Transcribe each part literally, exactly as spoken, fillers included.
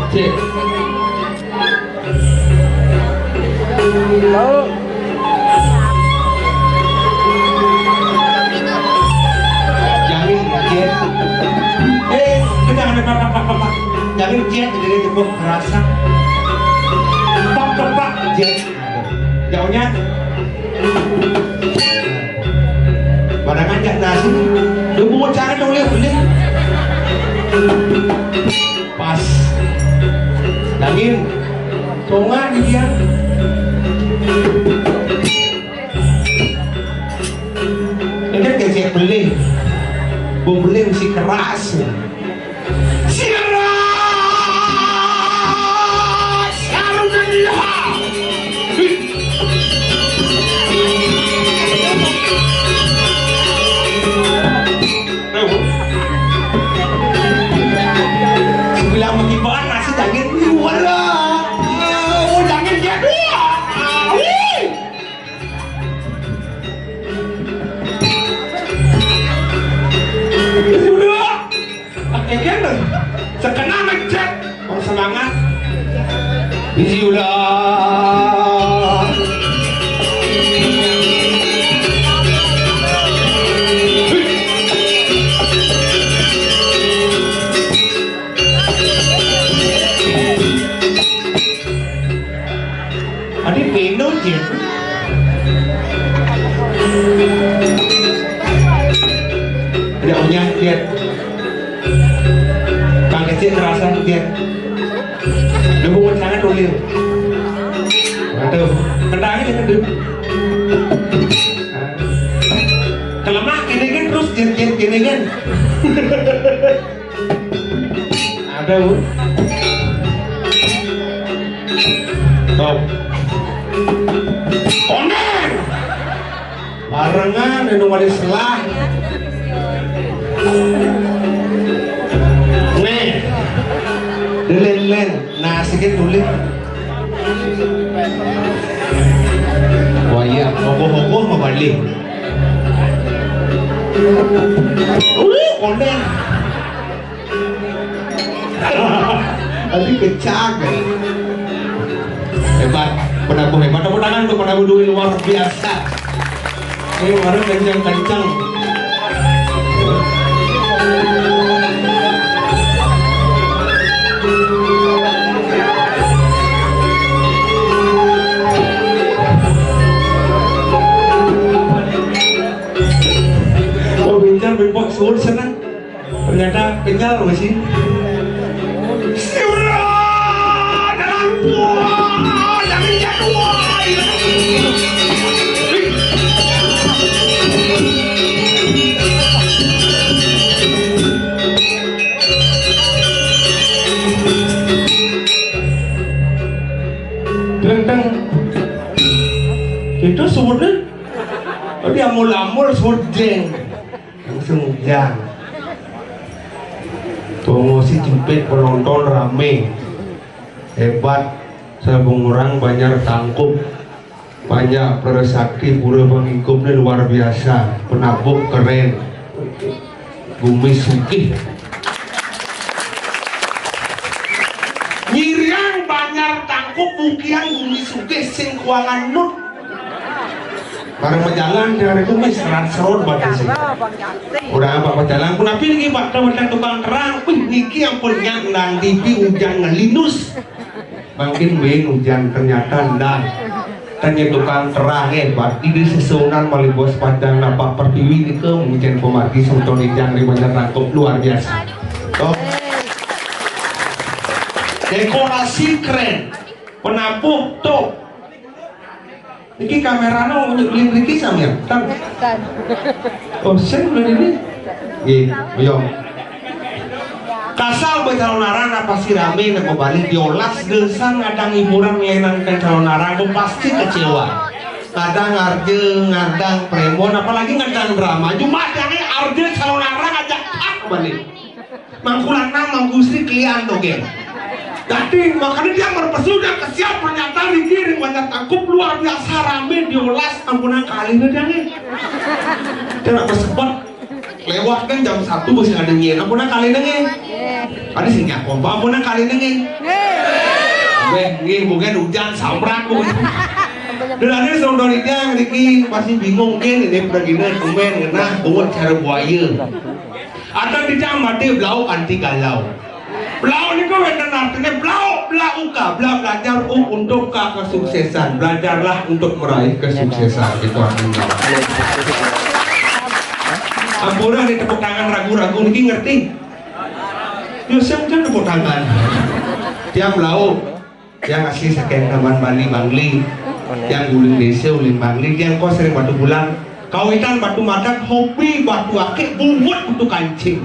Cek. Jangan, Cek. Eh, jangan, Pak, Pak, Pak, Pak, Pak. Jangan, Cek, jadi cukup kerasa. Pak, Pak, Pak, Cek. Jauhnya. Pada ngajak nasi. Dia buat cara dong, dia beli. Pas. Daging. Tonga di dia. Ini kayak beli. Beli mesti keras. Siapa? Siapa? Bilang mengibarat nasi daging luar lah. Oh, daging dia dua. Wih. Sudah. Pakai gender. Sekena ngecek. Orang semangat. Sudah. Adi peno je. Dia punya dia. Kang kecil terasa dia. Dia bukan sangat tulir. Aduh, kendangnya kendang. Kelemah gini kan terus jen-jen gini kan. Ada, Bu. Top. Oner. Barengan anu wali selah. Nih. Delen-len. Nah, sikit tulis. Wah iya, ogoh-ogoh mabalik. Uh, oner. Tadi kecak. Hebat, penabuh hebat. Tepuk tangan untuk penabuh duit luar biasa. Ini baru kencang-kencang. Oh, bincang, bimbok, suur, senang. Ternyata kenyal masih. Siuran dalam gua, yang jadwal. Dendeng. Itu suudin. Dia mula-mul suding. Langsung hujan. Promosi jepit, penonton rame. Hebat. Sabung orang banyak tangkup. Banyak para sakti pura pangingkup ini luar biasa. Penabuh keren. Bumi sugih. Nyiriang banyak tangkup, bukian bumi sugih sing kuangan nut. Bareng majalan di hari Kumis, serat serot batis. Udah apa majalan? Punapi niki, Pak, ada tukang terang. Wih, niki ampun nyak nang T V hujan ngelinus. Mangkin wing hujan ternyata ndak. Tanya tukang terang, eh, Pak, ini sesuunan malih bos panjang napa pertiwi nika, hujan pemargi semeton ijang di banyak tangkup luar biasa. Toh. Dekorasi keren. Penabuh tuh. Niki kamerane unjuk lin niki sami ya? Kan? Kan. Oh, sing lin ini. Nggih, ayo. Kasal be calonarang pasti rame nek bali diolas gesan ngadang hiburan nglenan ke calonarang pasti kecewa. Kadang arje, ngadang premon, apalagi ngadang drama. Cuma jangan arje calonarang aja tak balik. Mangku lanang, Mangku Sri kelian to, geng. Jadi makanya dia merpesu dan kesiap pernyataan dikirim banyak tangkup luar biasa rame diolas ampunan kali ini dia nih. Dia nak bersebut. Lewat kan jam satu masih ada nyen. Ampun kali nengé. Ada sing nyakon, ampun kali nengé. Wéh, nggih, mungkin hujan, samrak, mungkin. Dan ada seorang yang niki masih bingung, mungkin ini perginya temen, ngena, buat cara buaya. Atau kita mati blau anti galau. Blau niku wénten artiné blau, blau ka, bla belajar u untuk ka kesuksesan. Belajarlah untuk meraih kesuksesan. Itu artinya. Ampura nih tepuk tangan ragu-ragu niki ngerti. Yo sing kan tepuk tangan. Tiang blau, tiang asli saking Taman Bali Bangli. Tiang guling desa uling Bangli, tiang kos sering batu bulan. Kawitan batu madak, hobi batu akik, bungut batu kancing.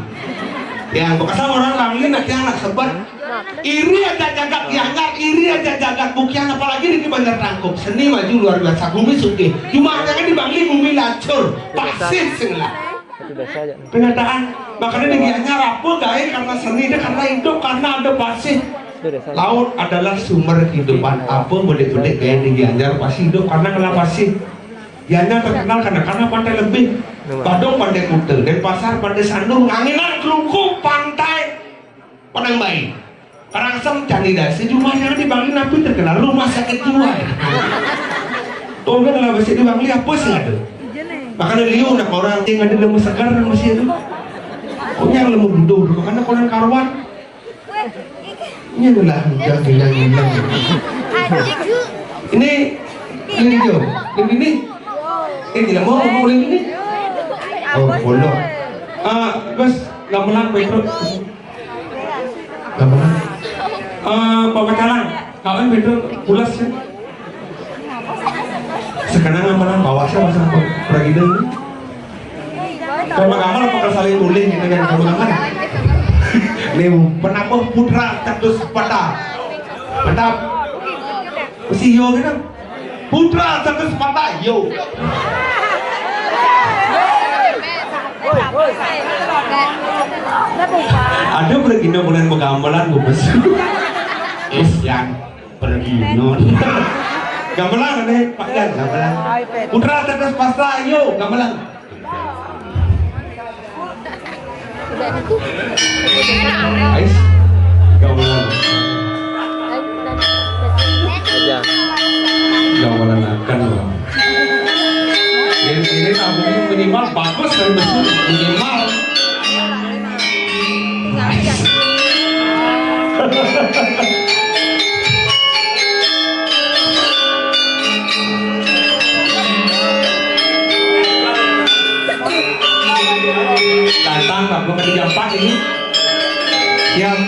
Tiang bekasang orang Bangli nak tiang nak sebut. Iri aja jagat Gianyar, iri aja jagat Bukian, apalagi di Banjar Tangkup. Seni maju luar biasa, bumi sugih. Cuma jangan di Bangli, bumi lacur, pasir sing lah. Kenyataan. Makanya di Gianyar apa gaé karena seni, dia karena hidup, karena ada pasir. Laut adalah sumber kehidupan. Apa bedik-bedik gaé di Gianyar pasti hidup karena kena pasir. Gianyar terkenal karena karena pantai lebih. Badung Pantai Kuta, Denpasar Pantai Sanur, Anginan Kelungkung, pantai Padang Bae. Karangsem Candi Dasa, jumah yang di Bangli napi terkenal rumah sakit jiwa. Tolong lah masih di Bangli apa sih ada? Makanya liu nak orang yang ada lemah segar masih ada. Kok yang lemah bodoh, makanya konon karuan. Ini adalah yang yang yang. Ini ini dia, ini ini. Ini tidak mau ngomong ini. Oh, bodoh. Ah, bos, gamelan Petruk. Gamelan. Eh, Bapak Calang, kawin Petruk pulas ya. Sekarang gamelan bawah saya pasang pergi dulu. Kamu gamal apa saling bullying gitu kan kamu gamal? Nih, penabuh putra cetus pata. Mantap. Mesti yo gitu. Putra cetus pata yo. Ada pergi bulan begamelan gue pesu. Is yang pergi non. Gamelan nih, Pak Yan, gamelan. Putra cetus pata yo, gamelan. Ais, gamelan. Aja. Gamelan akan loh. Yang ini tabung minimal bagus kan betul minimal. Datang, Pak, belum ada jam empat ini. Siap.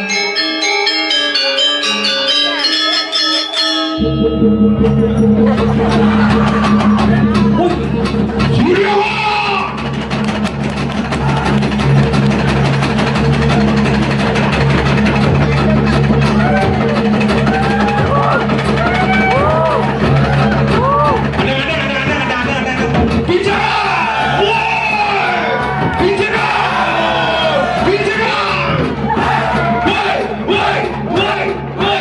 Wih, Surya! Ada, ada, ada, ada, ada, ada, ada. Bicara! Woi! Bicara! Bicara! Woi! Woi! Woi! Woi! Woi!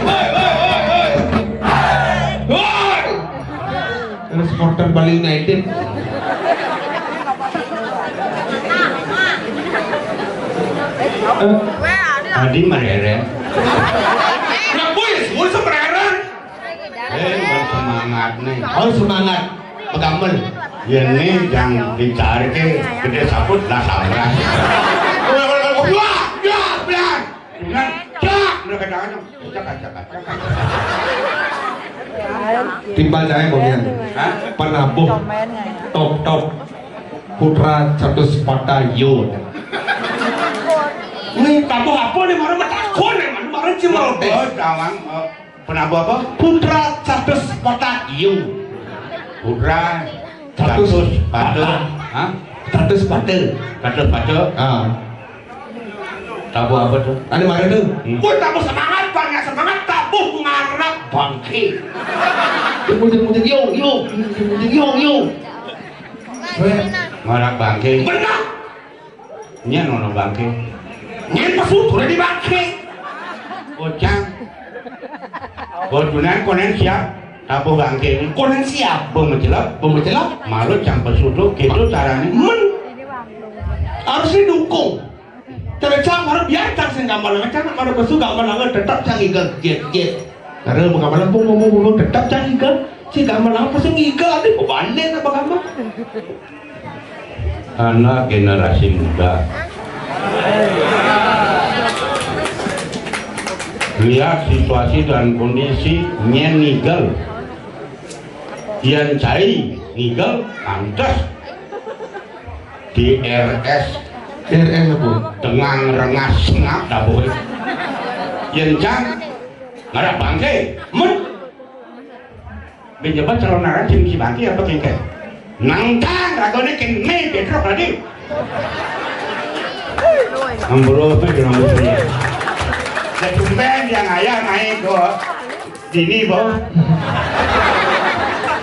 Woi! Woi! Woi! Woi! Ada supporter Bali United. Eh, tadi marere. Nah, boy, boy semarere. Eh, bersemangat nih. Oh, semangat. Pegamel. Ya nih, yang dicari ke gede sabut lah salah. Wah, wah, wah, wah, wah, wah. Dengan cak, udah kata-kata. Cak, cak, cak, cak. Timpal cahaya bagian. Hah? Penabuh. Top, top. Putra cetus pata yo. Ini tabuh apa nih? Mana matakon nih? Mana, mana cimerotes? Oh, tawang. Oh, penabuh apa? Putra cetus pata yo. Putra cetus pata. Hah? Cetus pata. Cetus pata. Ah. Tabuh apa tuh? Ada mana tuh? Hmm. Woi, tabuh semangat, banyak semangat, tabuh ngarap bangke. Yang muncul-muncul, yo, yo, muncul-muncul, yo, yo. Weh. Ngarap bangke. Benar. Nya nono bangke. Nya pesu udah di bangke. Bocang. Bodunan konen siap. Tabuh bangke. Konen siap. Bung mecelok. Bung mecelok. Malu campur sudu gitu caranya. Men. Harus didukung. Cara cang harus biar cang sing gamelan, cang harus besu gamelan tetap cang igel, jet, jet. Karena gamelan pun ngomong-ngomong tetap cang igel, si gamelan apa sing igel, ada bebannya apa gamelan? Anak generasi muda. Lihat situasi dan kondisi nyen nigel. Yang cai nigel pantes di R S. R S apa? Dengan rengas sengap dapur. Yang cang ngarap bangke. Men. Menjabat calon aran sing si bangke apa kengke? Nangtang ragone kene Pedro tadi. Ambro apa di rambut saya? Ya tumben yang ayah naik kok. Dini, Bo.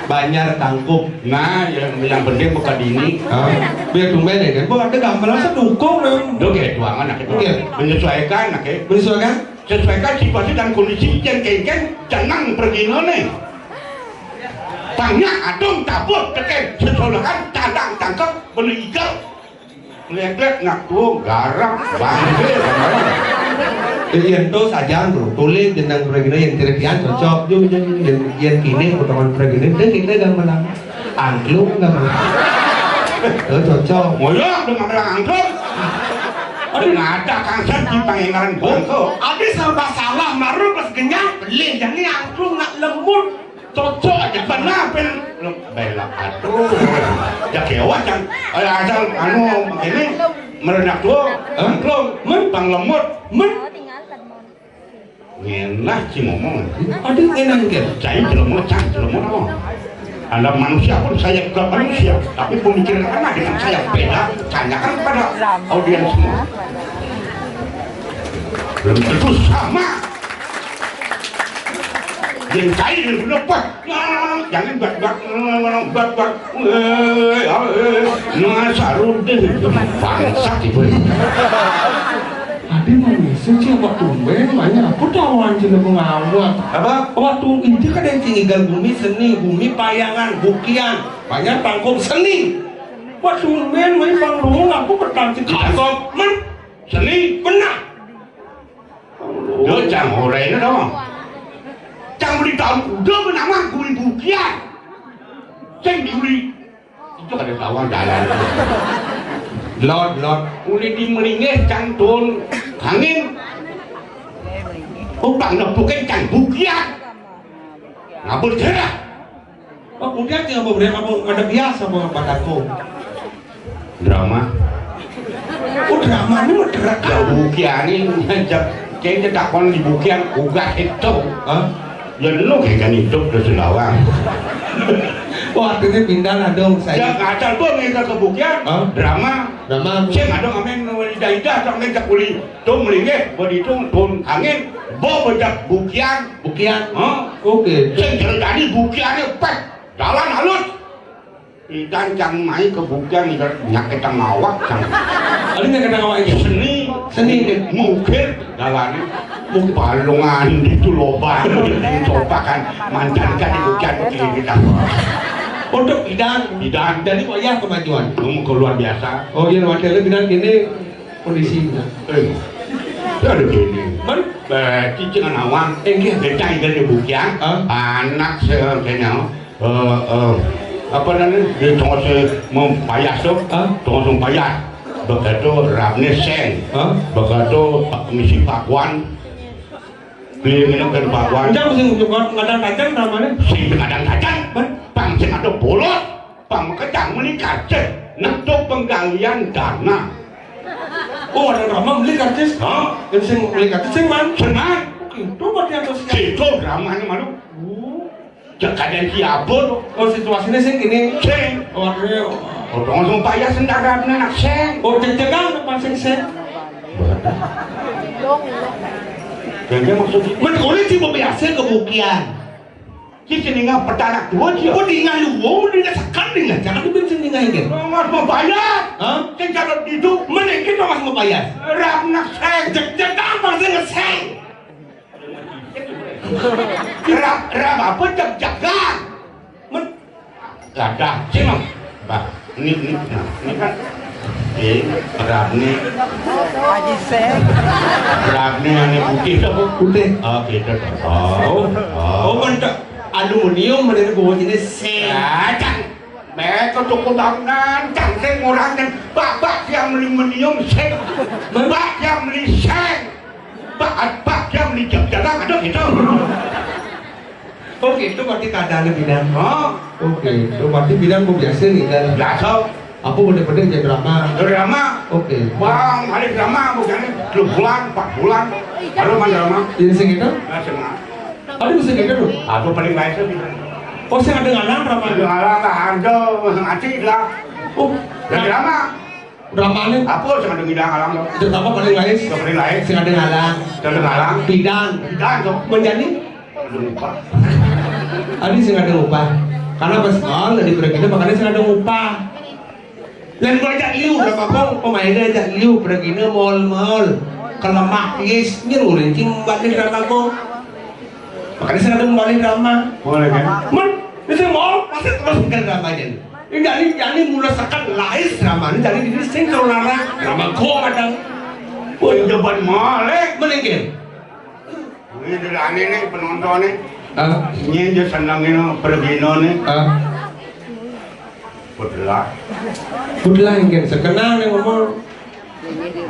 Banjar Tangkup. Nah, yang, yang penting bukan dini. Ah, biar tumben ya kan. Bo, ada gamelan saya dukung dong. Oke, tuangan nak itu. Oke. Menyesuaikan nak itu. Menyesuaikan? Sesuaikan situasi dan kondisi yang kengkeng jenang pergi none. Tanya adung tabut teken sesolokan tandang tangkep beli igal. Leklek nak tuh garang bangke. Iya, itu saja, bro. Tulis jenang pergi yang tiripian cocok. Jung, jung, jung, yang kini potongan pergi ini. Dan kita gamelan angklung gamelan. Oh, cocok. Moyo dengan gamelan angklung. Aduh, nggak ada kangset di pangeran bangko. Habis serba salah, maru pas genyang, beli yang ini angklung nak lembut. Cocok aja. Benar, pen. Lu bela, aduh. Ya, kewat, kan. Ayo, asal, anu, ini, merenak tuh, angklung, men, pang lemot, men. Ngenah, ci ngomong. Aduh, enak, kan? Saya jelema, cang jelema, no. Anda manusia pun saya juga manusia, tapi pemikiran Anda dengan saya beda. Tanyakan pada audiens semua. Belum tentu sama. Yang saya yang dapat. Nah, jangan buat-buat, buat-buat. Eh, eh, nah, sarudin. Bangsat itu. Adi mau ngisi, Ci, apa tumben? Banyak apa tawan, Ci, lu ngawak? Apa? Waktu itu kan yang Ci ngigal bumi seni, bumi payangan, bukian. Banyak pangkung seni. Wah, tumben, wih, panggung, aku petang, Ci, kasop. Men, seni, benar. Yo, cang ora ini dong. Cang beli tahun kuda menama guli bukian. Sing diuli. Itu kada tahu jalan. Lot, lot. Uli di meringis cang tun angin. Utang nepukin cang bukian. Ngabut gerak. Oh, kemudian tinggal beberapa apa ada biasa apa bataku. Drama. Oh, drama ini mah drama. Ya, bukian ini ngajak. Kayaknya takon di bukian, ugas itu. Hah? Ya, lu kayak kan hidup ke Singawang. Oh, artinya pindah lah dong, saya. Ya, kacau tuh, nggak ke bukian. Hah? Drama. Drama. Saya nggak dong, amin, ida-ida, atau amin, cak uli. Tuh, melingeh, buat itu, tuh, angin. Bo, bedak bukian. Bukian. Hah? Oke. Saya jadi bukiannya, pet. Jalan halus. Idan cang mai ke bukian, idan nyakit ngawak, cang. Ada nyakit ngawak ini? Seni. Seni, deh. Mukir, dalane. Mukir. Balungan itu lobang, coba kan. Mantan kan di bukian begini, kita. Untuk idan. Idan. Dari wayah kemajuan. Kamu luar biasa. Oh, iya, luar biasa. Idan ini kondisinya. Eh, ada gini. Man? Eh, cicing ngawang. Eh, iya. Kita idan di bukian. Hah? Anak se-, kayaknya. Eh, eh, apa namanya? Di tengah si mempayas tu. Hah? Tengah si mempayas. Begitu rapnya seng. Hah? Begitu misi pakuan. Beli minum kan pakuan. Udah mesti ngadang tajam namanya. Sing ngadang tajam. Hah? Pang sing ada bolot. Pang kejang meli karcis. Nak tu penggalian dana. Oh, ada drama meli karcis? Hah? Yang sing meli karcis sing man? Sing man. Oke, tu berarti ada siapa? Situ dramanya malu. Oh. Cek keadaan siapa tu? Oh, situasinya sing gini. Sing. Oh, akhirnya. Oh, dong langsung payah sendara benar nak sing. Oh, cek-cekan depan sing sing. Yang dia maksud itu. Men, orang sih mau biasa kebukian. Ki sing ningal petanak tua dia. Oh, ningal lu, oh, ningal sekali ningal. Jangan dibin sing ningal ini. Mas mau bayar. Hah? Sing kalau itu. Men, kita mas mau bayar. Rap nak sing. Cek-cekan, mas sing sing. Rap, rap apa cek-cekan? Men, gadah, sing, Om. Bah, ini, ini, nah, ini kan. Eh, berapne? Aji Seng. Berapne ane putih to, Bu? Putih. Oh, gitu to. Oh, oh. Oh, mentok aluminium, mentok bawa jenis seng. Rajan. Mereka toko bangunan, cang seng orang dan bak-bak yang aluminium seng. Bak yang beli seng. Bak, bak yang beli jam jalan ada gitu. Oke, itu berarti keadaannya bidan. Oh. Oke, itu berarti bidan mau biasa nih kan? Biasa. Apa bener-bener jadi drama? Jadi drama. Oke. Bang, ada drama bukan? Dua bulan, empat bulan. Ada main drama. Jadi segitu? Nah, semua. Ada bisa gitu tuh? Aku paling baik tuh bidan. Oh, saya ada ngalang drama. Ada ngalang lah, ada ngaji lah. Oh, jadi drama. Dramane apa sing ada ngidang alang to? Drama paling lain. Sing paling lain. Sing ada ngalang. Sing ada ngalang. Bidan. Bidan to. Menjadi? Ada upah. Ada sing ada upah. Karena pas mall dari beragina makanya sing ada upah. Lain banyak liu drama kong pemainnya aja liu beragina mall-mall. Kelemah yes nyel ulincing balik drama kong. Makanya saya ada kembali drama. Boleh kan? Men, itu mau pasti terus bukan drama aja. Ini dari dari mula sekat lahir drama ini dari diri sing saudara drama ko kadang. Oh, jaban malek meninggal. Ini dari aneh nih penonton nih. Ah, ini aja senang ini pergino nih. Ah. Bedelah. Bedelah yang kan sekenal yang ngomong.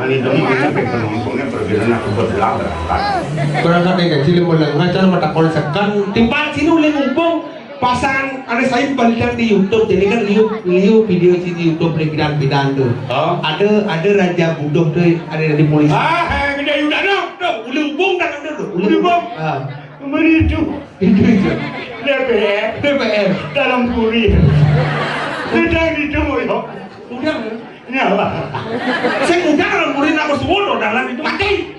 Ani demen sampai penontonnya pergerakan aku bergerak berangkat. Berangkat yang kecil mulai ngajar mata konsekan timpal sini oleh mumpung pasang ada saya balikan di YouTube jadi kan liu liu video di YouTube pergerakan bidan tuh. Oh. Ada ada raja budok tuh ada di polisi. Ah, eh, gede Yudana, tuh uli ubung dah ada tuh uli ubung. Ah. Kemarin itu itu itu D P R D P R dalam kurir. Sedang itu ya. Udah. Nyala. Sing udah kalau murid aku suwun dalan itu mati.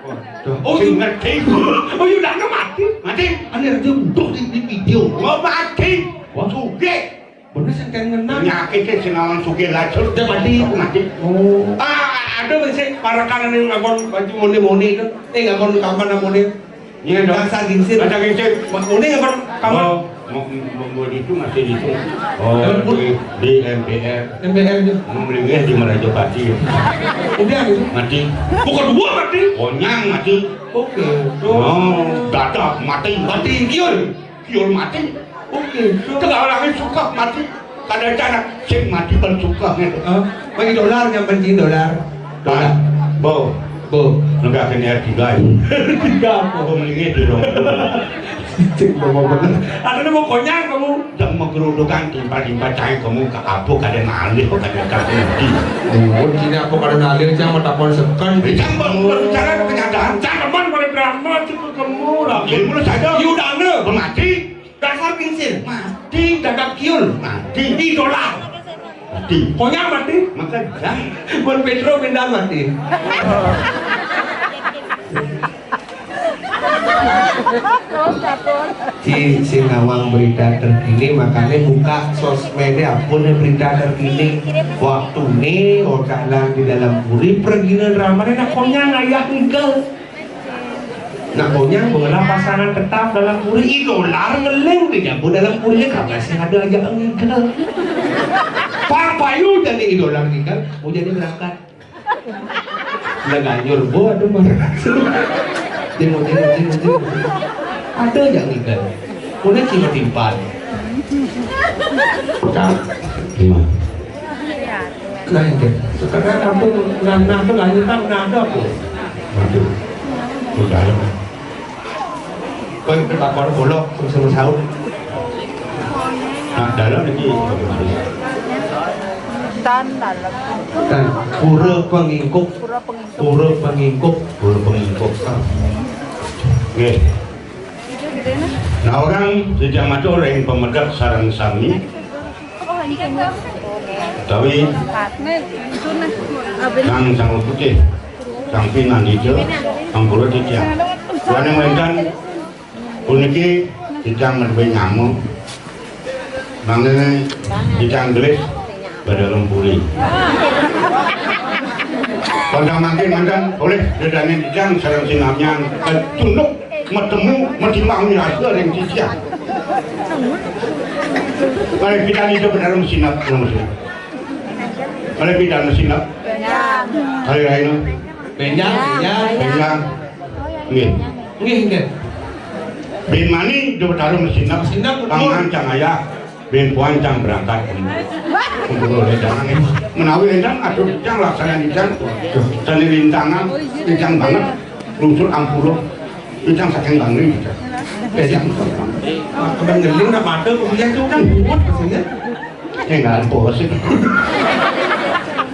Waduh. Oh, sing ngerti. Oh, iya udah mati. Mati. Ane aja udah di, di video. Oh, mati. Wah. Sugih. Bener sing kayak ngenang. Penyakit sing lawan sugih lacur. Dia mati. Aku mati. Oh. Ah, ada sing parakan yang ngakon baju moni-moni itu. Eh, ngakon kapan namanya? Iya dong. Dasar gingsir. Dasar gingsir. Mas Muni apa? Kamu? Oh, mau mau mau di itu masih di itu. Oh, di di M P R. M P R itu. Mau melingeh di Merajapati. Udah gitu. Mati. Bukan dua mati. Konyang mati. Oke. Oh, dadak mati. Mati kiul. Kiul mati. Oke. Tengah orangnya suka mati. Kadang cara sing mati pun suka gitu. Hah? Bagi dolar yang penting dolar. Dolar. Bo. Bo. Negak kene R tiga ya. Tiga apa? Bo mendingnya di rumah. Cek mau bener. Ada mau konyang kamu. Jangan mau kerudukan timpa-timpa cahaya kamu ke apa kada ngalih kada kamu di. Oh, kini apa kada ngalih jangan mau takon sekan. Jangan mau bicara kenyataan. Jangan mau pada drama cuma kamu lah. Jadi mulai saja. Yudana. Mati. Dasar pinsir. Mati. Dadak kiul. Mati. Idola. Mati. Konyang mati. Maka dah. Buat Pedro pindah mati. Si si nawang berita terkini makanya buka sosmednya apa nih berita terkini waktu nih ocalan di dalam puri pergi drama nih nah konyang ayah ngigal. Nah, konyang mengenal pasangan tetap dalam puri, ih, dolar ngeling di jambu dalam puri, kagak sih ada aja ngigal. Pak Payu jadi ih, dolar ngigal, mau jadi berangkat. Udah ganyur, gua aduh marah. Dia mau dia mau dia mau dia mau. Ada aja ngigal. Udah cuma timpan. Kang, gimana? Nah, itu. Sekarang aku nah, nah, aku lahir kan nah, ada apa? Waduh. Udah. Kowe ketakon kula sing sing saut. Nah, dalam iki. Tan dalam. Tan pura pengingkuk, Pura pengingkuk. Pura pengingkuk, pura pengingkuk. Nggih. Nah, orang sejak matur ing pemedek sareng sami utawi kang sang putih, sang pinandita, ampura titiang. Wane wénten puniki titiang menawi nyama. Mangkene titiang gelis badhe lempuri. Kondang mangkin mantan oleh dedane titiang sareng sinamyan tunduk metemu metimbang mirasa ring titiang. Mari kita hidup dalam sinap. Kalih pidan mesinep? Benjang. Kalih raina? Benjang, benjang. Benjang. Nggih. Nggih, nggih. Bin mani do taruh mesinep? Mesinep, betul. Pangan cang ayah, bin puan cang berangkat. Kumpul oleh jangan. Menawi encan aduh cang laksanan encan. Sane rintangan, encan banget. Lungsur ampura. Encan saking Bangli. Benjang. Kemudian ngeling nak mata, kemudian itu kan buat maksudnya. Enggak, bos.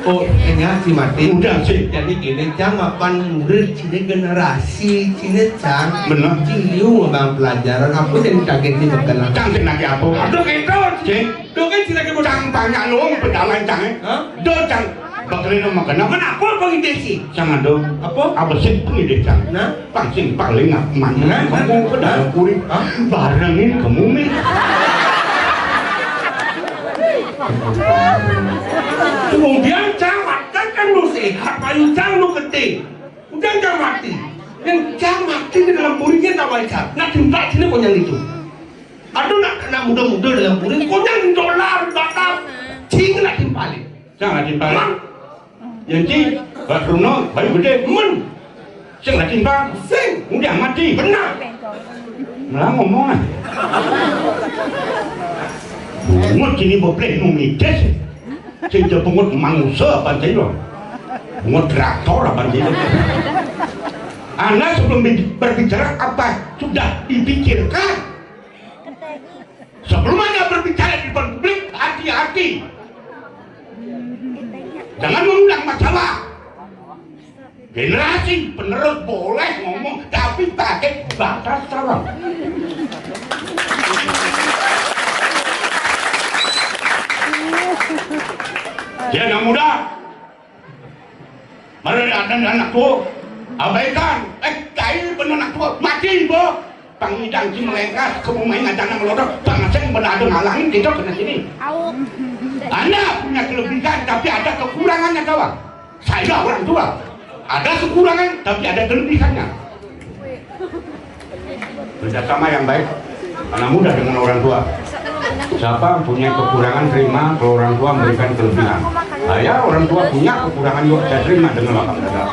Oh, ini si mati. Udah sih. Jadi gini, cang mapan murid sini generasi sini cang. Bener. Cing liu ngembang pelajaran apa yang kaget di bekal. Cang sing lagi apa? Aduh, itu. Cing. Duh kan sing lagi cang banyak lu pedalan cang, eh. Hah? Duh cang. Bakal ini makan. Kenapa apa ini sih? Cang aduh. Apa? Apa sih pengide cang? Nah? Pancing paling nak mandi. Nah, nah, kamu ke dalam nah. Puri. Hah? Barengin kamu nih. Kemudian cang makan kan lu sehat, payu cang lu gede. Udah cang mati. Yang cang mati di dalam purinya tak wajar. Nak timpal sini konyang itu. Aduh nak kena muda-muda dalam puri, konyang dolar bakal. Cing nak timpalin. Cang nak timpalin. Mang. Yang ci, Pak Bruno, bayu gede, men. Sing lagi bang. Sing. Udah mati. Benar. Malah ngomong ah. Bungut kini bebleh numides. Sing bungut manusia apa sih lo? Bungut traktor apa sih lo? Anda sebelum bi- berbicara apa sudah dipikirkan? Sebelum Anda berbicara di depan publik, hati-hati. Jangan mengundang masalah. Generasi penerus boleh ngomong, tapi pakai bahasa salam. Dia anak muda, Mari ada anak tua, abaikan. Eh, kai bener anak tua, mati, bo. Pangidang ci melengkas, kamu main aja nang lodo, pangaseng bener ada ngalangin kita kena sini. Anda punya kelebihan, tapi ada kekurangannya, kawan. Saya orang tua. Ada kekurangan, tapi ada kelebihannya. Kerjasama yang baik, anak muda dengan orang tua. Siapa punya kekurangan, terima, kalau orang tua memberikan kelebihan. Saya orang tua punya kekurangan juga, saya terima dengan lapang dada.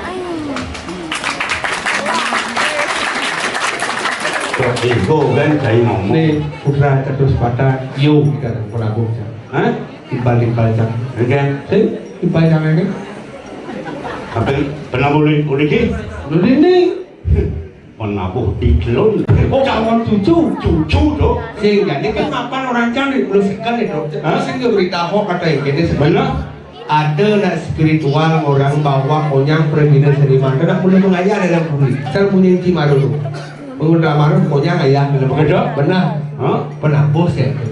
Kok ego kan saya ngomong. Nih, putra terus patah, yo kita pun aku. Hah? Timbal-timbal cang. Oke. Sing, timbal cang ini. Apa pernah boleh, boleh di? Boleh nih. Menabuh didelon. Oh, calon cucu. Cucu, Dok. Sing, jadi kan mapan orang cang di Pulau Sekan itu. Hah? Sing berita hoax kata yang gini sebenarnya. Bener. Ada nak spiritual orang bawa konyang perwira Seniman. Kena boleh mengayah dalam bumi. Saya punya inti maru tu. Mengudah maru konyang ayah dalam bumi. Betul. Benar. Hah? Penabuh saya tu.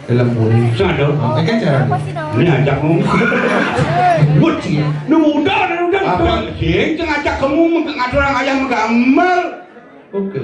Dalam bumi. Sing ada. Apa kan cara ni? Ini ajak ngomong. Buat sih. Nunggu udah, udah, udah. Apa sih? Ceng ajak kamu ngatur orang ayah menggambar. Oke.